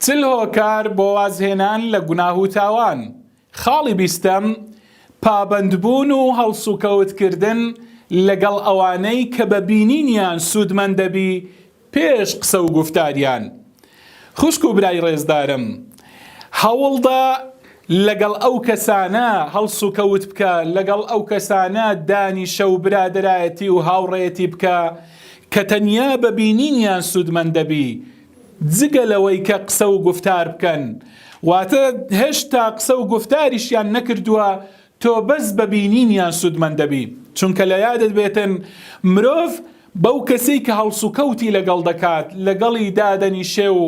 40 هۆکار بۆ وازهێنان لە گوناه و تاوان. خاڵی بیستەم، پابەندبوون و هەڵسوکەوتکردن لەگەڵ ئەوانەی کە بە بینینیان سوودمەند دەبی پێش قسە و گوفتاریان. خوشک و برای ڕێزدارم، هەوڵدە لەگەڵ ئەو کەسانە هەڵسوکەوت بکە، لەگەڵ ئەو کەسانە دانیشە و برادەرایەتی و هاوڕێیەتی بکە کە تەنیا بە بینینیان سوودمەند دەبی، جگە لەوەی کە قسە و گوفتار بکەن، واتە هێشتا قسە و گوفتاریشیان نەکردووە، تۆ بەس بە بینینیان سوودمەند دەبی، چونکە لە یادت بێتن مرۆڤ بەو کەسەی کە هەڵسوکەوتی لەگەڵ دەکات، لەگەڵی دادەنیشێ و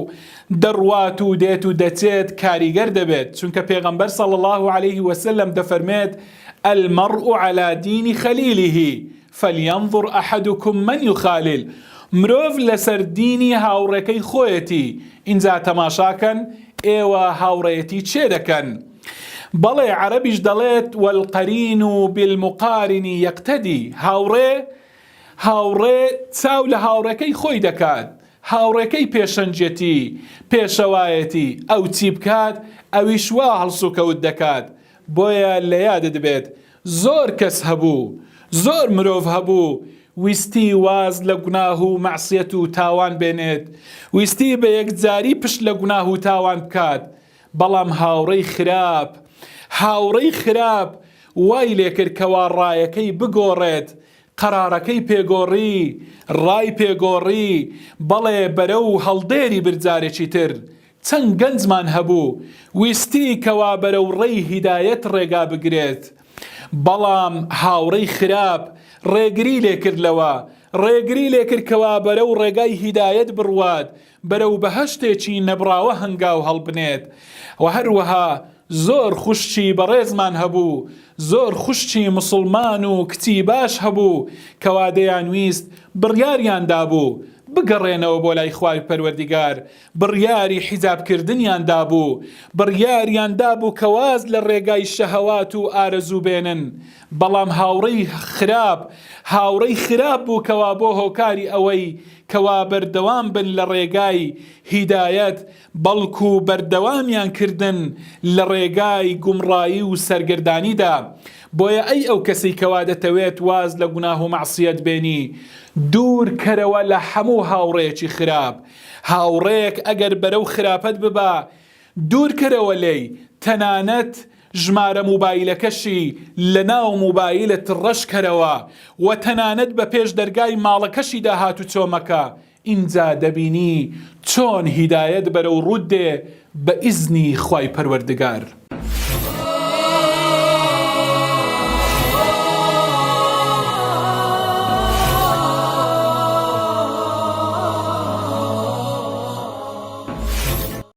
دەڕوات و دێت و دەچێت کاریگەر دەبێت، چونکە پێغەمبەر صلی اللە علیه وسلم دەفەرمێت، المرء علی دین خلیله، فلینظر احدکم من یخالل، مرۆڤ لەسەر دینی هاوڕێکەی خۆیەتی، ئینجا تەماشاکەن ئێوە هاوڕێیەتی کێ دەکەن؟ بەڵێ عەرەبیش دەڵێت، والقرین بالمقارن یقتدی، هاوڕێ هاوڕێ چاو لە هاوڕێکەی خۆی دەکات، هاوڕێکەی پێشەنگێتی، پێشەوایەتی، ئەو چی بکات ئەویش وا هەڵسوکەوت دەکات، بۆیە لە یادت بێت زۆر کەس هەبوو، زۆر مرۆڤ هەبوو ویستی واز لە گوناه و مەعسیەت و تاوان بێنێت، ویستی بە یەکجاری پشت لە گوناه و تاوان بکات، بەڵام هاوڕێی خراپ، هاوڕێی خراپ وای لێکرد کەوا ڕایەکەی بگۆڕێت، قەرارەکەی پێگۆڕی، ڕای پێگۆڕی، بەڵێ بەرەو هەڵدێری برد جارێکی تر، چەند گەنجمان هەبوو ویستی کەوا بەرەو ڕێی هیدایەت ڕێگا بگرێت بەڵام هاوڕێی خراپ ڕێگری لێکرد لەوە ڕێگری لێکرد کەوا بەرەو ڕێگای هیدایەت بڕوات بەرەو بەهەشتێکی نەبڕاوە هەنگاو هەڵبنێت وە هەروەها زۆر خوشکی بەڕێزمان هەبوو زۆر خوشکی موسڵمان و کچی باش هەبوو کەوا دەیانویست بڕیاریان دابوو بگەڕێنەوە بۆ لای خوای پەروەردیگار بڕیاری حیجاب کردنیان دابوو، بڕیاریان دابوو کە واز لە ڕێگای شەهەوات و ئارەزوو بێنن، بەڵام هاوڕێی خراپ، هاوڕێی خراپ بوو کەوا بۆ هۆکاری ئەوەی کەوا بەردەوام بن لە ڕێگای هیدایەت، بەڵکو بەردەوامیان کردن لە ڕێگای گومڕایی و سەرگەردانیدا. بۆیە ئەی ئەو کەسەی کەوا دەتەوێت واز لە گوناه و مەعسیەت بێنی، دوور کەرەوە لە هەموو هاوڕێیەکی خراپ، هاوڕێیەک ئەگەر بەرەو خراپەت ببا دوور کەرەوە لێی، تەنانەت ژمارە موبایلەکەشی لەناو موبایلت ڕەش کەرەوە و تەنانەت بە پێش دەرگای ماڵەکەشیدا هاتوچۆ مەکە، ئینجا دەبینی چۆن هیدایەت بەرەو ڕووت دێ بە ئیزنی خوای پەروەردگار.